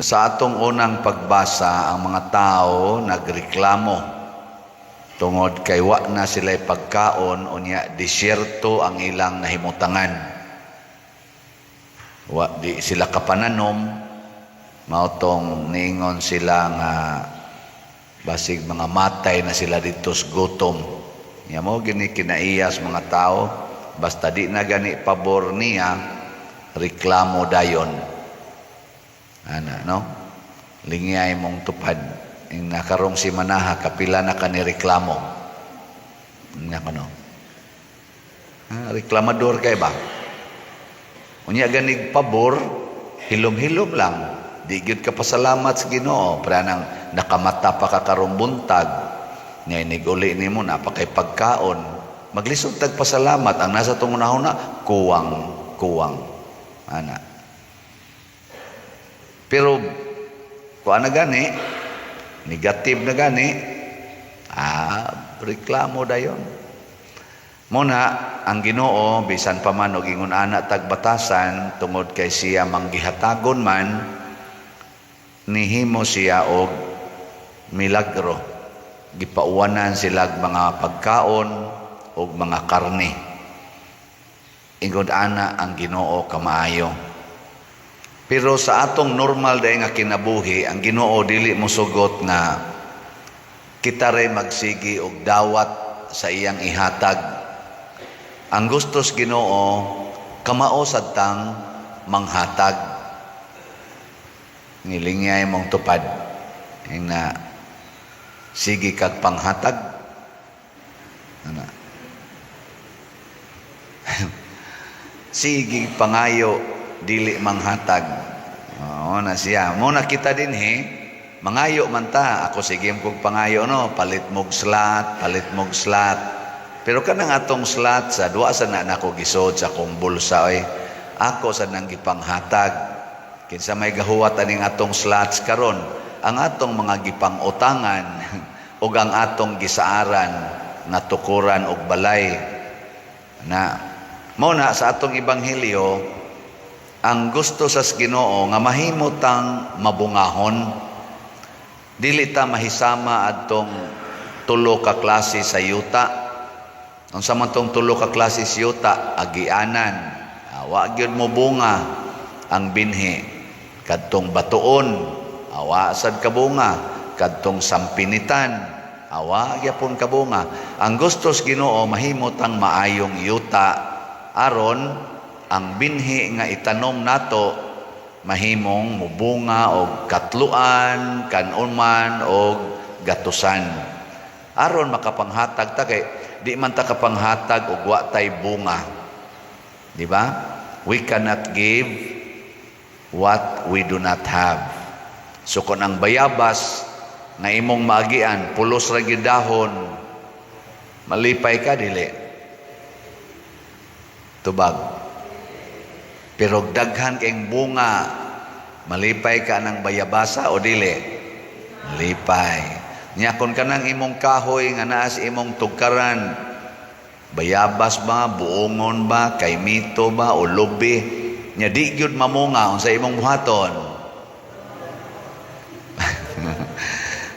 Sa atong unang pagbasa, ang mga tao nagreklamo tungod kay wa na sila pagkaon, unya disyerto ang ilang nahimutangan. Wa di sila kapananom, mao tong niingon sila nga basig mga matay na sila dito sa gutom. Nya mao gini kinaiyas mga tao, basta di na gani pabor niya, reklamo dayon. Ana, no? Lingyay mong tupad. Ing nakarong si Manaha, kapila na ka ni reklamo. Nga kano? Ah, reklamador kay ba? Unya ganig pabor, hilom-hilom lang. Di gyud ka pasalamat sa Ginoo, para nang nakamata pa ka karong buntag. Nga inig-uli nimo napakay pagkaon. Maglisod tag pasalamat ang nasa atong hunahuna, kuwang, kuwang. Ana. Pero kuan na gani, negative na gani, reklamo dayon. Muna, ang Ginoo bisan pa man og ingon ana tag batasan, tungod kay siya manggihatagon man, nihimo siya og milagro. Gipauwanan sila mga pagkaon og mga karne. Ingon ana ang Ginoo kamaayo. Pero sa atong normal day nga kinabuhi, ang Ginoo dili mosugot nga kita ray magsigi og dawat sa iyang ihatag. Ang gustos Ginoo, kamao sad tang manghatag. Ngilingay mong tupad. Ing na sige kag panghatag. Ana. Sige pangayo, dili manghatag. Oo na siya. Mo na kita dinhi, mangayo man ta. Ako sige kog pangayo, no, palit mog slot, palit mog slot. Pero kanang atong slot sa duwa sa na nako gisod sa akong bulsa oy. Ako sa nang gipanghatag. Kinsa may gahuwat aning atong slots karon? Ang atong mga gipang-utangan ug ang atong gisaaran nga tukuran og balay. Na mao na sa atong ebanghelyo, ang gusto sa Ginoo nga mahimo tang mabungahon. Dili ta mahisama adtong tulo ka klase sa yuta. Unsa man tong tulo ka klase sa yuta? Agianan, wa gyud mo bunga ang binhi. Kadtong batuon, awa sad kabunga. Kadtong sampinitan, awa gyapon kabunga. Ang gusto sa Ginoo, mahimo tang maayong yuta aron ang binhi nga itanom nato mahimong mubunga og katluan, kanuman og gatusan. Aron makapanghatag ta, kay di man ta kapanghatag og wa tay bunga. Di ba? We cannot give what we do not have. So kung ang bayabas nga imong maagian, pulos ra gyud dahon, malipay ka, dili? Tubag. Pero daghan kayong bunga, malipay ka ng bayabasa o dili? Malipay. Nya kon kanang imong kahoy nga naa sa imong tugkaran, bayabas ba, buongon ba, kaymito ba, o lubi, nya di gyud mamunga, unsa imong buhaton?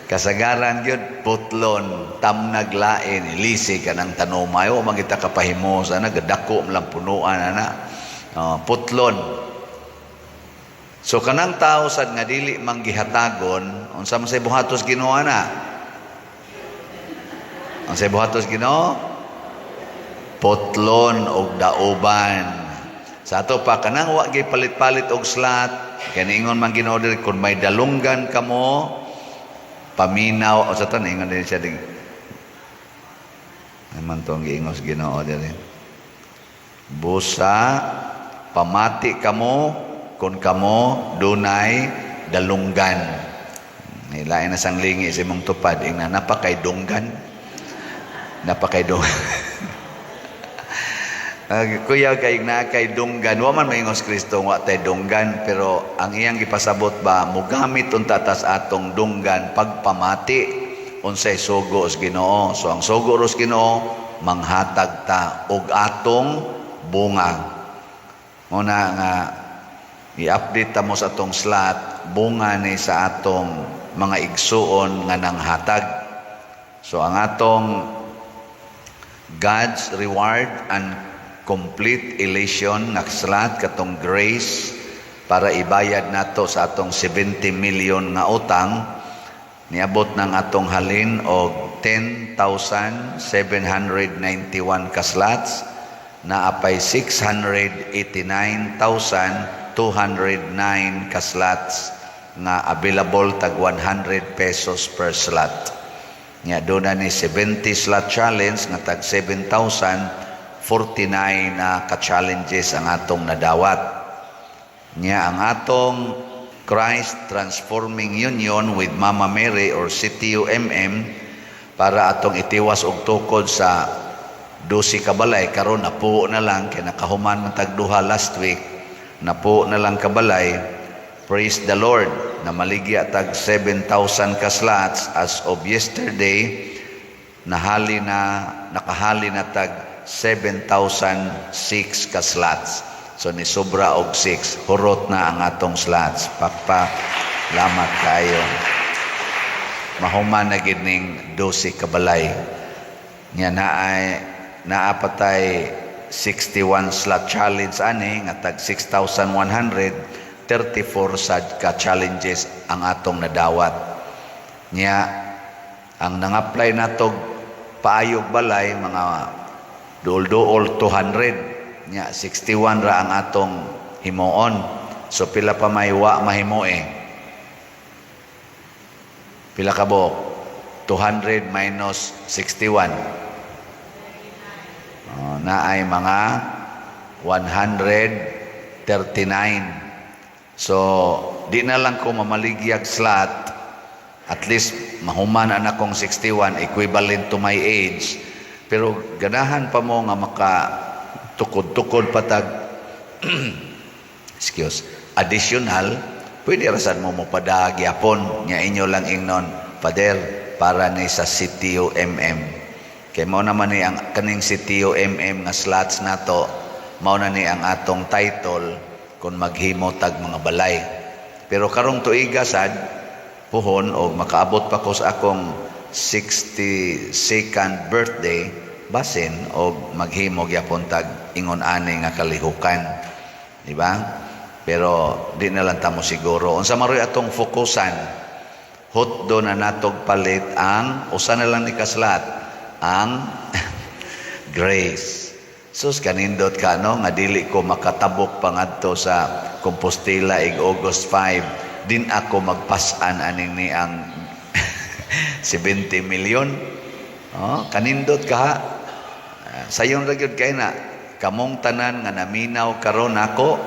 Kasagaran gyud putlon, tamnag lain, ilisi ka ng tanomay, o magita kapahimos, ana, gadako lang punuan, ana. Oh, putlon. So kanang tao sad nga dili manggihatagon, unsa man say buhatos Ginoo na? Unsay buhatos Ginoo? Putlon og dauban. Sa ato pa kanang wa gyud palit-palit og slot, kay niingon man Ginoo diri, kung may dalunggan kamo, paminaw o sa tan ingon din siya ding. Ano man tong giingos Ginoo diri? Busa pamati kamo kung kamo dunay dalunggan. Ilain na sang lingi sa imong tupad, ingna napakay dunggan. Napakay dunggan. Kuya kay na kay dunggan, wa man maingos Kristo wa tay dunggan, pero ang iyang gipasabot ba, mugamit unta tas atong dunggan pagpamati unsay sugo sa Ginoo. So ang sugo ros Ginoo, manghatag ta og atong bunga. Muna nga I-update ta mo sa atong slot, bunga ni sa atong mga igsuon nga nanghatag. So ang atong God's reward and complete elation nga slot, katong grace para ibayad nato sa atong 70 million nga utang, niabot ng atong halin og 10,791 ka slots, naapay 689,209 ka slots nga available, tag 100 pesos per slot. Nya doon na ni 70 slot challenge nga tag 7,049 na ka-challenges ang atong nadawat. Nya ang atong Christ Transforming Union with Mama Mary or CTUMM para atong itiwas og tukod sa 12 ka balay, karon napuo na lang kay nakahuman man tag duha last week, napuo na lang ka balay. Praise the Lord, na maligya tag 7,000 ka slots. As of yesterday, nahali na, nakahali na tag 7,006 ka slots. So ni sobra og 6, hurot na ang atong slots. Pakpak, lamat kaayo. Mahuman na gid ning 12 ka balay. Nya naay naapatay 61 slot challenge ani nga tag 6,134 sad ka challenges ang atong nadawat. Nya ang nang-apply natog paayog balay, mga duol-duol 200. Nya 61 ra ang atong himuon. So pila pa may wa mahimo eh? Pila ka buok? 200 minus 61. Oh, naay mga 139. So, di na lang ko mamaligyag slot. At least, mahuman na akong 61, equivalent to my age. Pero ganahan pa mo nga maka tukod-tukod patag, excuse, additional, pwede rasan mo mo padagyapon. Nya inyo lang ingnon, "Father, para ni sa CTUMM." Kay mao naman ni ang kaning CTUMM nga slots nato, mao na ni ang atong title kung maghimo tag mga balay. Pero karong tuiga sad, puhon o makaabot pa ko sa akong 62nd birthday, basin og maghimo gyapon tag ingon ani nga kalihukan. Di ba? Pero di na lang tamo siguro. Unsa maroy atong fokusan? Hutdo na natog palit ang usa na lang ni ka slot, ang grace. Sus, kanindot ka no nga dili ko makatabok pangadto sa Compostela ig August 5, din ako magpasan aning ni ang 70 million. Oh, kanindot ka ha. Ah, sayon ra gyud kay na kamong tanan nga naminaw karon nako,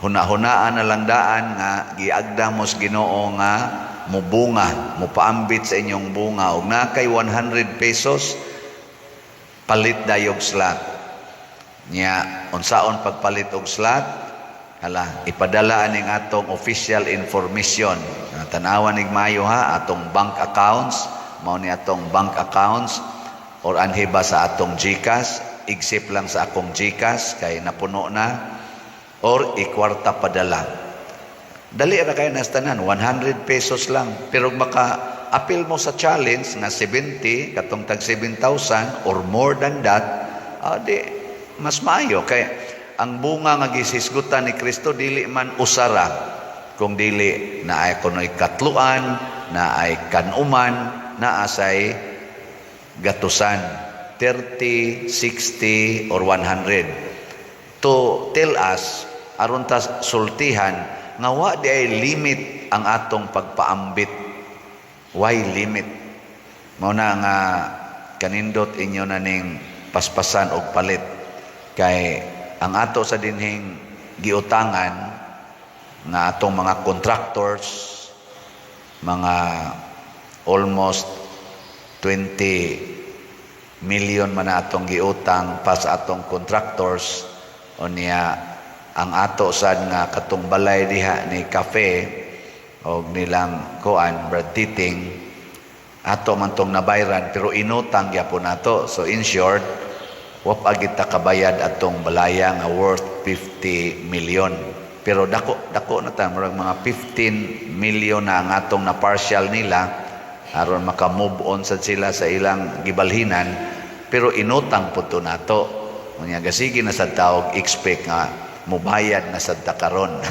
huna-hunaan na lang daan nga giagda mos Ginoo nga mubunga, mupaambit sa inyong bunga. Og na kay 100 pesos, palit dayog slot. Nya unsaon pagpalit og slot? Hala, ipadala aning atong official information. Ah, tan-awan nig maayo ha, atong bank accounts, mao ni atong bank accounts or anhi ba sa atong GCash, except lang sa akong GCash kay napuno na, or ikwarta padala. Dali ra kayo nas tanan, 100 pesos lang. Pero maka apil mo sa challenge nga 70, katong tag 7,000 or more than that, di mas maayo kay ang bunga nga gihisgutan ni Kristo dili man usara kung dili na ay kunoy katluan, na ay kanuman, na asay gatusan, 30, 60 or 100, to tell us, aron ta sultihan nga wa di ay limit ang atong pagpaambit. Why limit? Mao na nga kanindot inyo na ning paspasan og palit kay ang ato sa dinhing giutangan nga atong mga contractors, mga almost 20 million man na atong giutang pa sa atong contractors. Unya ang ato sad nga katong balay diha ni cafe og nilang kuan Brad Titing, ato man tong nabayran pero inutang gyapon nato. So in short, wa pa gid ta kabayad atong balaya nga worth 50 million. Pero dako dako na ta, murag mga 15 million na ang atong na partial nila aron maka-move on sad sila sa ilang gibalhinan, pero inutang pud to nato. Unya gasige na sad ta og expect nga mubayad na sad ta karon.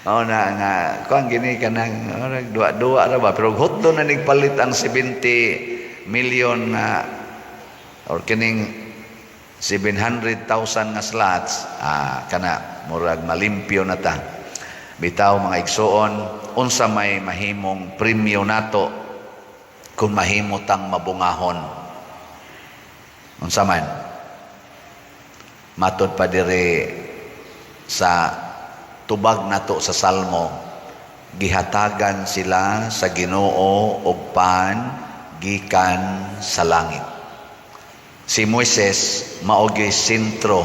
O na nga kuan gini kanang murag duwa-duwa ra ba, pero hutdo na nigpalit ang 70 million na or kining 700,000 nga slots, kana murag malimpyo na ta. Bitaw, mga igsuon, unsa may mahimong premyo nato kung mahimo tang mabungahon? Unsa man? Matod pa diri sa tubag nato sa Salmo, gihatagan sila sa Ginoo og pan gikan sa langit. Si Moises mao gyud sentro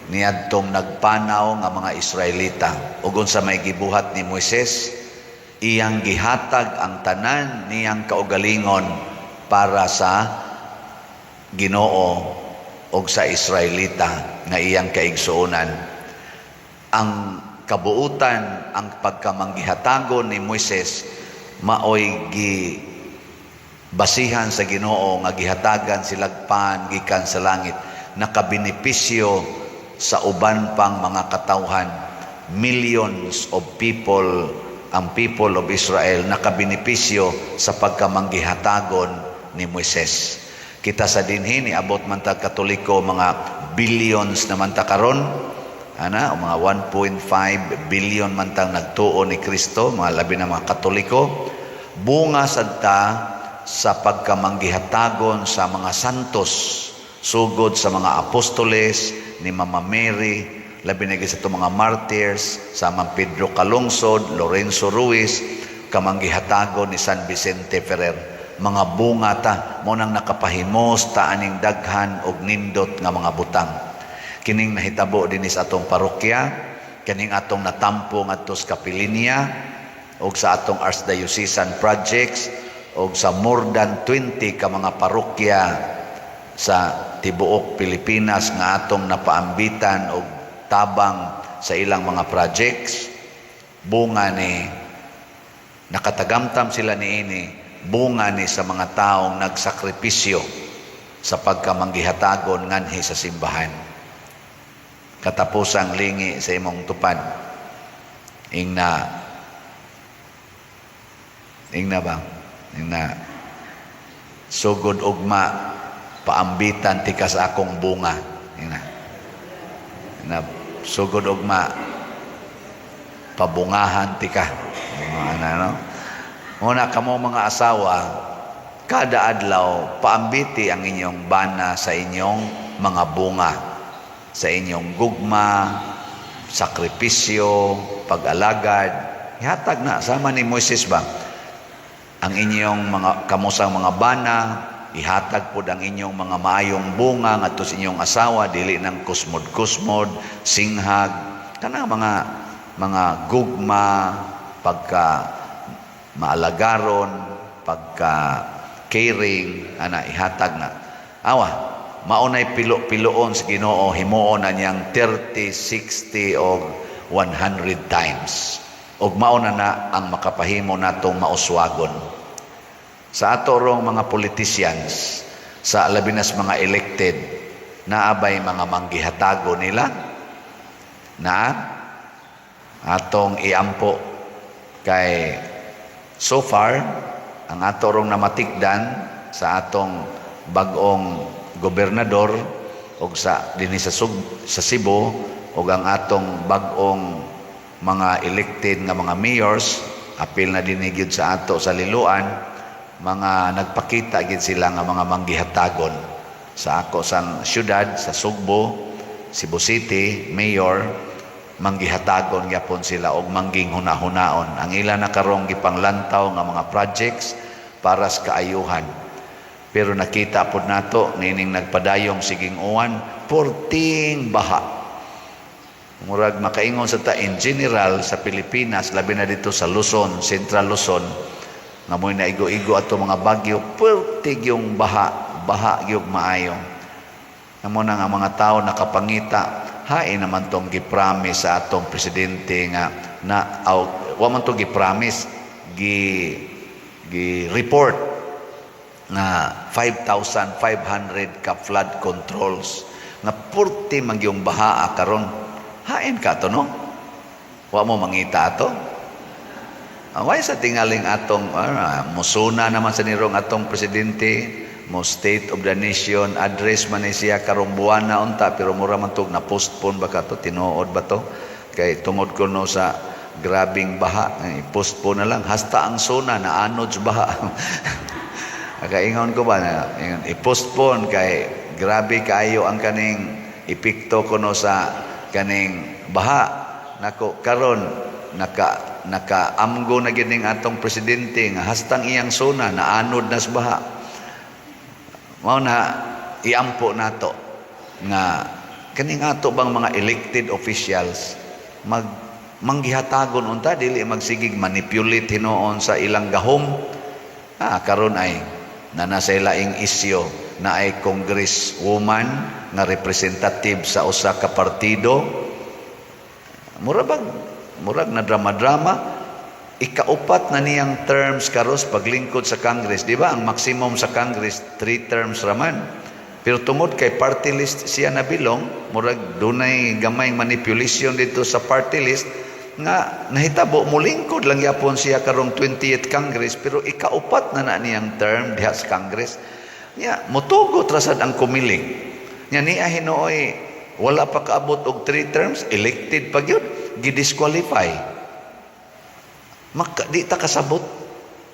niadtong nagpanaw nga mga Israelita. Ug unsa may gibuhat ni Moises? Iyang gihatag ang tanan niyang kaugalingon para sa Ginoo ug sa Israelita nga iyang kaigsuonan. Ang kabuutan, ang pagkamanggihatagon ni Moises maoy gi basihan sa Ginoo nga gihatagan silag pan gikan sa langit, nakabenepisyo sa uban pang mga katawhan. Millions of people, ang people of Israel, nakabenepisyo sa pagkamanggihatagon ni Moises. Kita sa dinhi, niabot man tag Katoliko, mga billions naman ta karon ana, o mga 1.5 billion man tang nagtuo ni Kristo, mga labi na mga Katoliko. Bunga sad ta sa pagkamanggihatagon sa mga santos, sugod sa mga apostoles, ni Mama Mary, labi na gyud sa atong mga martyrs, sa Mang Pedro Calungsod, Lorenzo Ruiz, kamanggihatagon ni San Vicente Ferrer. Mga bunga ta mo nang nakapahimos ta aning daghan og nindot nga mga butang. Kining nahitabo dinhi sa atong parokya, kining atong natampo ngadto sa Kapilinya ug sa atong archdiocesan projects ug sa more than 20 ka mga parokya sa tibuok Pilipinas nga atong napaambitan og tabang sa ilang mga projects. Bunga ni, nakatagamtam sila niini, bunga ni sa mga taong nagsakripisyo sa pagkamanggihatagon nganhi sa simbahan. Katapusang lingi sa imong tupad, ingna, ingna ba, ingna, "Sugod ugma, paambitan tika sa akong bunga." Ingna na, "Sugod ugma, pabungahan tika." Ano, no? Muna kamo mga asawa, kada adlaw paambiti ang inyong bana sa inyong mga bunga, sa inyong gugma, sakripisyo, pag-alagad. Ihatag na sama ni Moises ba? Ang inyong mga kamusang mga bana, ihatag pod ang inyong mga maayong bunga ngadto sa inyong asawa, dili nang kusmod-kusmod, singhag, kana mga gugma, pagka maalagaron, pagka caring, ana, ihatag na. Awa, maunay pilo-piloon sa Ginoo, himuon na niyang 30, 60 o 100 times. Og mauna na ang makapahimo natong mauswagon. Sa ato rong mga politicians, sa labi nas mga elected, naabay mga manggihatago nila na atong iampo? Kay so far ang ato rong namatikdan sa atong bag-ong gobernador og sa dinhi sa Cebu og ang atong bag-ong mga elected nga mga mayors, apil na dinhi gyud sa ato sa Liloan, mga nagpakita gid sila nga mga manggihatagon. Sa ako sang syudad sa Sugbo, Cebu City, mayor, manggihatagon gyapon sila og mangging hunahunaon ang ila na karong gipanglantaw nga mga projects para sa kaayuhan. Pero nakita pod nato nining nagpadayong siging uwan, porting baha. Murag makaingon sa ta in general sa Pilipinas, labi na dito sa Luzon, Central Luzon, nga mo'y naigo-igo ato mga bagyo, pertig yung baha, baha gyud maayo. Amo na nga mga tao nakapangita Hain naman tong gipromise sa atong presidente nga na aw, wa man to gipromise, gi gi report nga 5,500 ka flood controls nga purti man yung baha karon. Hain ka to, no? Wa mo mangita ato? Why sa tingaling atong musuna naman sa nirong atong presidente mo State of the Nation Address man ni siya karong buwan na unta, pero mura man tog na postpone ba ka to, tinuod ba to, kay tungod kuno sa grabing baha, eh, postpone na lang. Hasta ang SONA na anod sa baha. Kaingon ko ba na ingon, i-postpone kay grabe kaayo ang kaning epekto kuno sa kaning baha. Nako, karon naka nakaamgo na gid ning atong presidente nga hastang iyang SONA naanod na sa baha. Mao na iampo nato nga kaning ato bang mga elected officials mag manggihatagon unta, dili magsigig manipulate hinuon sa ilang gahom. Karon ay na nasa ilaing isyu na ay congresswoman nga representative sa usa ka partido, mura bag murag na drama-drama. Ikaupat na niyang terms karos paglingkod sa Congress. Di ba ang maximum sa Congress three terms raman? Pero tungod kay party list siya nabilong, murag dunay gamay manipulation dito sa party list nga nahitabo mulingkod lang yapon siya karong 20th Congress, pero ikaupat na na niyang term diha sa Congress. Nya mutugot ra sad ang Comelec. Nya niya hinuoy wala pa kaabot og three terms, elected pa gyud, gidisqualify. Maka, di ta kasabot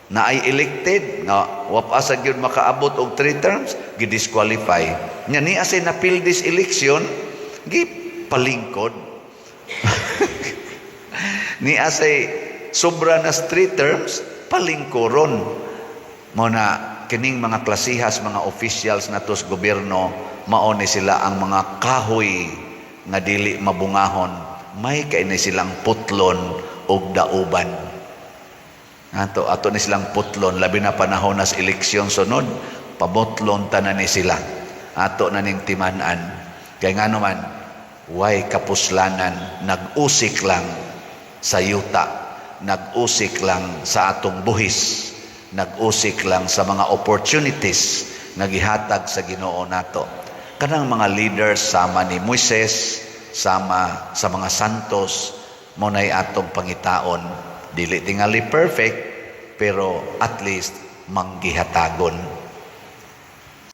na ay elected nga wa pa sa gyud makaabot og three terms, gidisqualify. Nya niya say napil this election, gi palingkod. Niya say sobra na three terms, palingkoron. Mo na kining mga klasihas mga officials nato sa gobyerno, mao ni sila ang mga kahoy nga dili mabungahon, may kay ni silang putlon og dauban. Ato ato ni silang putlon, labi na panahon nas eleksyon sunod, pabutlon tanan ni sila. Ato na ning timan-an kay ngano man way kapuslanan, nag-usik lang sa yuta, nag-usik lang sa atong buhis, nag-usik lang sa mga opportunities nga gihatag sa Ginoo nato. Kanang mga leaders sama ni Moises, sama sa mga santos, mo nay atong pangitaon. Dili tingali perfect, pero at least manggihatagon.